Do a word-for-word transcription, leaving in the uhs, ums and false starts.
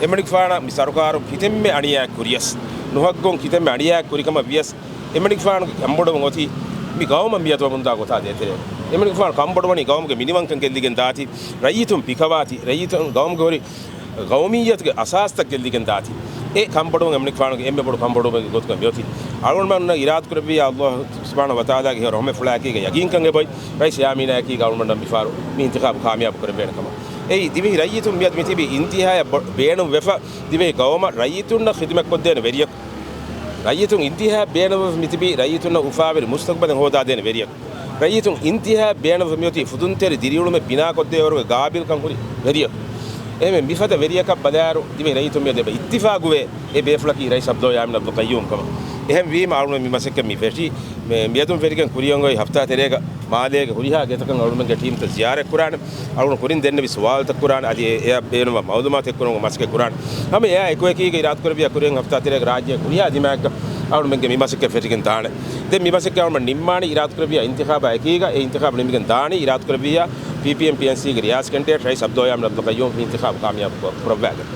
އެމަނިކުފާނަށް މި ސަރުކާރު ކިތަންމެ އަނިޔާއެއް ކުރިޔަސް، ނުހައްގުން ކިތަންމެ އަނިޔާއެއް ކުރިކަމަށް ވިޔަސް، އެމަނިކުފާނުގެ ކަންބޮޑުވުން އޮތީ މި ގައުމަށް މިއަދުވަމުންދާ ގޮތާ ދޭތެރޭ. އެމަނިކުފާނު ކަންބޮޑުވަނީ ގައުމުގެ މިނިވަންކަން ގެއްލިގެން ދާތީ، ރައްޔިތުން ބިކަވާތީ، ރައްޔިތުން ގައުމުގެ ހުރި ގައުމިއްޔަތުގެ އަސާސްތައް ގެއްލިގެން ދާތީ. އެ ކަންބޮޑުވުން އެމަނިކުފާނުގެ އެންމެ ބޮޑު ކަންބޮޑުވުމެއްގެ ގޮތުގަ މިއޮތީ. އަޅުގަނޑުމެންނަށް އިރާދަކުރެއްވިއްޔާ ﷲ ސުބްޙާނަހޫ ވަތަޢާލާގެ ހެޔޮ ރަޙުމަތްފުޅާއެކީގަ ޔަގީންކަން އެބޮތް. ރައީސް ޔާމީނާއެކީގަ އަޅުގަނޑަށް މިފަހަރު މި އިންތިޚާބު ކާމިޔާބު ކުރެއްވޭނެ ކަމަށް. އެއީ ދިވެހި ރައްޔިތުން މިއަދު މިތިބީ އިންތިހާޔަށް ބޮ-، ބޭނުންވެފަ، ދިވެހި ގައުމަށް ރައްޔިތުންނަށް ޚިދުމަތްކޮށްދޭނެ ވެރިޔަކު. ރައްޔިތުން އިންތިހާ ބޭނުންވެފަ މިތިބީ ރައްޔިތުންނަށް އުފާވެރި މުސްތަޤްބަލެއް ހޯދާދޭނެ ވެރިޔަކު. ރައްޔިތުން އިންތިހާ ބޭނުންވެފަ މިއޮތީ ފުދުންތެރި ދިރިއުޅުމެއް ބިނާކޮށްދޭވަރުގެ ގާބިލްކަން ހުރި ވެރިޔަކު. އެހެންވެ މިފަދަ ވެރިޔަކަށް ބަލާއިރު، ދިވެހި ރައްޔިތުން މިއަދު އެބަ އިއްތިފާގުވޭ އެ ބޭފުޅަކީ ރައީސް ޢަބްދުﷲ ޔާމީން ޢަބްދުލް ޤައްޔޫމް ކަމަށް. އެހެންވީމަ އަޅުގަނޑު މި މަސައްކަތް މި ފެށީ، މި-، މިއަދުން ފެށިގެން ކުރިއަށް އޮތް ހަފްތާ ތެރޭގަ މާލޭގެ ހުރިހާ ގެތަކަށް އަޅުގަނޑުމެންގެ ޓީމްތައް ޒިޔާރަތް ކުރާނެ. އަޅުގަނޑު ކުރިން ދެންނެވި ސުވާލުތައް ކުރާނެ. އަދި އެ-، އެއަށް ބޭނުންވާ މަޢުލޫމާތެއް ކުރުމުގެ މަސައްކަތް ކުރާނެ. ހަމަ އެއާ އެކުއެކީގަ އިރާދަކުރެއްވިއްޔާ ކުރިއަށް ހަފްތާ ތެރޭގަ ރާއްޖޭގެ ހުރިހާ ދިމާއެއްގަ އަޅުގަނޑުމެންގެ މި މަސައްކަތް ފެށިގެން ދާނެ. ދެން މި މަސައްކަތް އަޅުގަނޑު ނިންމާނީ އިރާދަކުރެއްވިއްޔާ އިންތިޚާބާ އެކީގަ، އެ އިންތިޚާބު ނިމިގެން ދާނީ އިރާދަކުރެއްވިއްޔާ ޕީޕީއެމް ޕީއެންސީގެ ރިޔާސީ ކެންޑިޑޭޓް ރައީސް ޢަބްދުﷲ ޔާމީން ޢަބްދުލް ޤައްޔޫމް މި އިންތިޚާބު ކާމިޔާބު ކުރައްވާގެން.